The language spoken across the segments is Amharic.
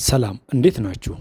ሰላም፣ እንዴት ናችሁ?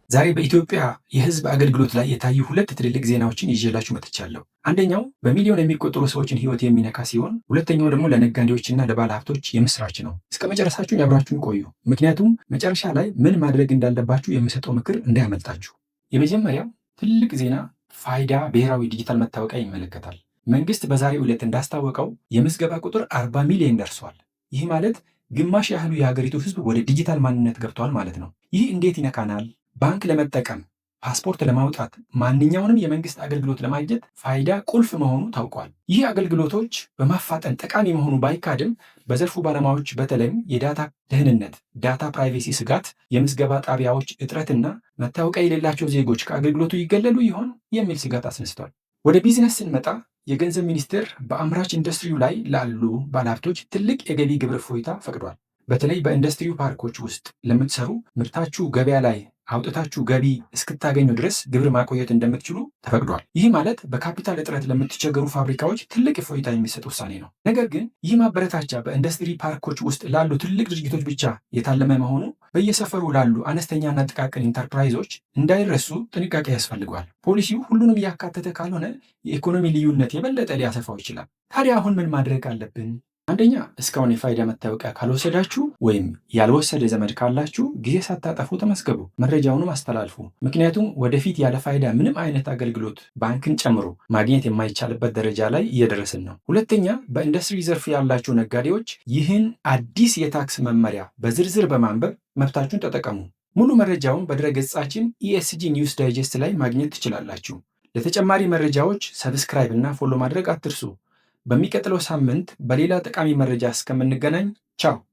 ዛሬ በኢትዮጵያ የሕዝብ አገልግሎት ላይ የታዩ ሁለት ትልልቅ ዜናዎችን ይዤላችሁ መጥቻለሁ። አንደኛው በሚሊዮን የሚቆጠሩ ሰዎችን ሕይወት የሚነካ ሲሆን፣ ሁለተኛው ደግሞ ለነጋዴዎችና ለባለሀብቶች የምስራች ነው። እስከ መጨረሳችሁን አብራችሁን ቆዩ፣ ምክንያቱም መጨረሻ ላይ ምን ማድረግ እንዳለባችሁ የምሰጠው ምክር እንዳያመልጣችሁ። የመጀመሪያው ትልቅ ዜና ፋይዳ ብሔራዊ ዲጂታል መታወቂያ ይመለከታል። መንግስት በዛሬው ዕለት እንዳስታወቀው የምዝገባ ቁጥር 40 ሚሊዮን ደርሷል። ይህ ማለት ግማሽ ያህሉ የሀገሪቱ ሕዝብ ወደ ዲጂታል ማንነት ገብቷል ማለት ነው። ይህ እንዴት ይነካናል? ባንክ ለመጠቀም፣ ፓስፖርት ለማውጣት፣ ማንኛውንም የመንግስት አገልግሎት ለማግኘት ፋይዳ ቁልፍ መሆኑ ታውቋል። ይህ አገልግሎቶች በማፋጠን ጠቃሚ መሆኑ ባይካድም በዘርፉ ባለሙያዎች በተለይም የ data ደህንነት data privacy ስጋት፣ የምዝገባ ጣቢያዎች እጥረትና መታወቂያ የሌላቸው ዜጎች ከአገልግሎቱ ይገለሉ ይሆን የሚል ስጋት አስነስቷል። ወደ ቢዝነስ ስንመጣ የገንዘብ ሚኒስቴር በአምራች ኢንዱስትሪው ላይ ላሉ ባለሀብቶች ትልቅ የገቢ ግብር እፎይታ ፈቅዷል። በተለይ በኢንዱስትሪ ፓርኮች ውስጥ ለምትሰሩ ምርታችሁ ገበያ ላይ አውጥታችሁ ገቢ እስክታገኙ ድረስ ግብር ማቆየት እንደምትችሉ ተፈቅዷል። ይህ ማለት በካፒታል እጥረት ለምትቸገሩ ፋብሪካዎች ትልቅ እፎይታ የሚሰጥ ውሳኔ ነው። ነገር ግን ይህ ማበረታቻ በኢንዱስትሪ ፓርኮች ውስጥ ላሉ ትልቅ ድርጅቶች ብቻ የታለመ መሆኑ በየሰፈሩ ላሉ አነስተኛና ጥቃቅን ኢንተርፕራይዞች እንዳይረሱ ጥንቃቄ ያስፈልገዋል። ፖሊሲው ሁሉንም ያካተተ ካልሆነ የኢኮኖሚ ልዩነት የበለጠ ሊያሰፋው ይችላል። ታዲያ አሁን ምን ማድረግ አለብን? አንደኛ፣ እስካሁን የፋይዳ መታወቂያ ካልወሰዳችሁ ወይም ያልወሰደ ዘመድ ካላችሁ ጊዜ ሳታጠፉ ተመዝገቡ፣ መረጃውንም አስተላልፉ። ምክንያቱም ወደፊት ያለ ፋይዳ ምንም አይነት አገልግሎት ባንክን ጨምሮ ማግኘት የማይቻልበት ደረጃ ላይ እየደረስን ነው። ሁለተኛ፣ በኢንዱስትሪ ዘርፍ ያላችሁ ነጋዴዎች ይህን አዲስ የታክስ መመሪያ በዝርዝር በማንበብ መብታችሁን ተጠቀሙ። ሙሉ መረጃውን በድረገጻችን ESG News Digest ላይ ማግኘት ትችላላችሁ። ለተጨማሪ መረጃዎች subscribe እና follow ማድረግ አትርሱ። በሚቀጥለው ሳምንት በሌላ ጠቃሚ መረጃ እስከምንገናኝ ቻው።